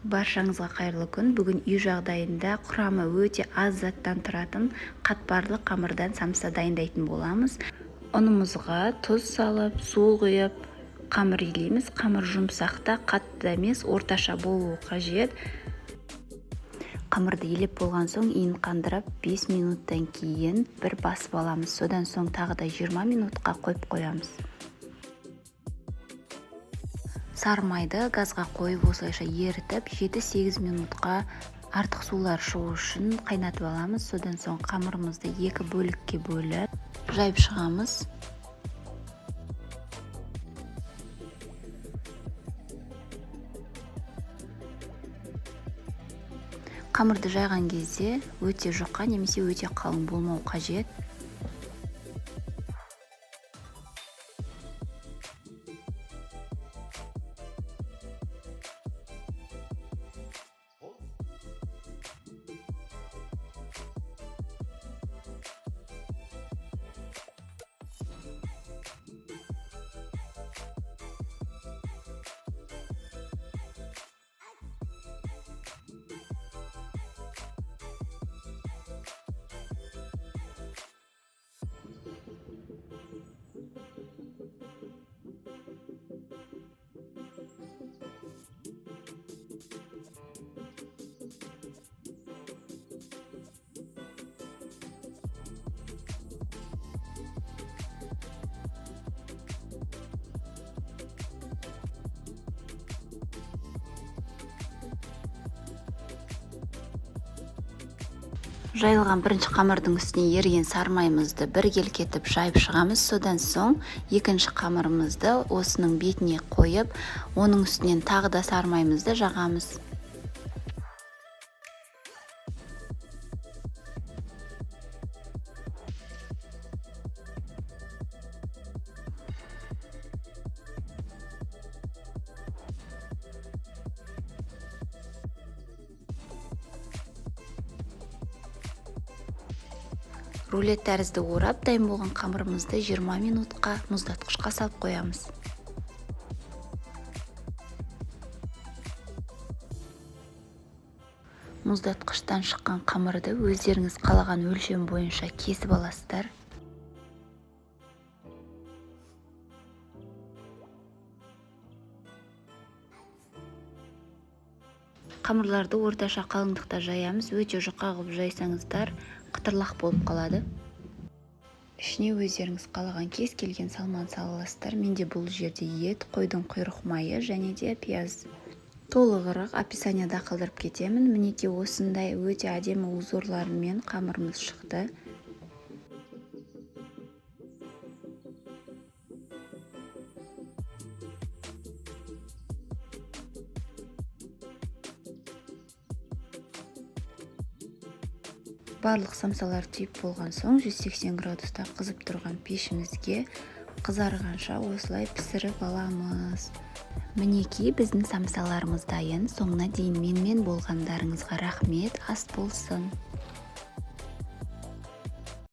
Баршаңызға қайырлы күн. Бүгін үй жағдайында құрамы өте аз заттан тұратын қатпарлы қамырдан самса дайындайтын боламыз. Ұнымызға тұз салып, су құйып, қамыр илейміз. Қамыр жұмсақ та, қатты да емес, орташа болуы қажет. Қамырды илеп болған соң иін қандырып, 5 минуттан кейін бір басып аламыз. Содан соң тағы да 20 минутқа қойып қоямыз. Сары майды газға қойып, осылайша ерітіп, 7-8 минутқа артық сулар шығу үшін қайнатып аламыз. Содан соң қамырымызды екі бөлікке бөліп, жайып шығамыз. Қамырды жайған кезде өте жұқа немесе өте қалың болмау қажет. Жайылған бірінші қамырдың үстіне еріген сары маймызды біркелкі етіп жайып шығамыз. Содан соң екінші қамырымызды осының бетіне қойып, оның үстінен тағы да сары маймызды жағамыз. Рулет тәрізді орап, дайын болған қамырымызды 20 минутқа мұздатқышқа салып қоямыз. Мұздатқыштан шыққан қамырды өздеріңіз қалаған өлшем бойынша кесіп аласыздар. Қамырларды орташа қалыңдықта жаямыз. Өте жұқа қылып жайсаңыздар, қытырлақ болып қалады. Ішіне өздеріңіз қалаған кез келген салманы сала аласыздар. Менде бұл жерде ет, қойдың құйрық майы және де пияз. Толығырақ описанияда қалдырып кетемін. Мінекей осындай өте әдемі узорлармен қамырымыз шықты. Барлық самсалар түйіп болған соң 180 градуста қызып тұрған пешімізге қызарғанша осылай пісіріп аламыз. Мінекей біздің самсаларымыз дайын. Соңына дейін менімен болғандарыңызға рахмет. Ас болсын.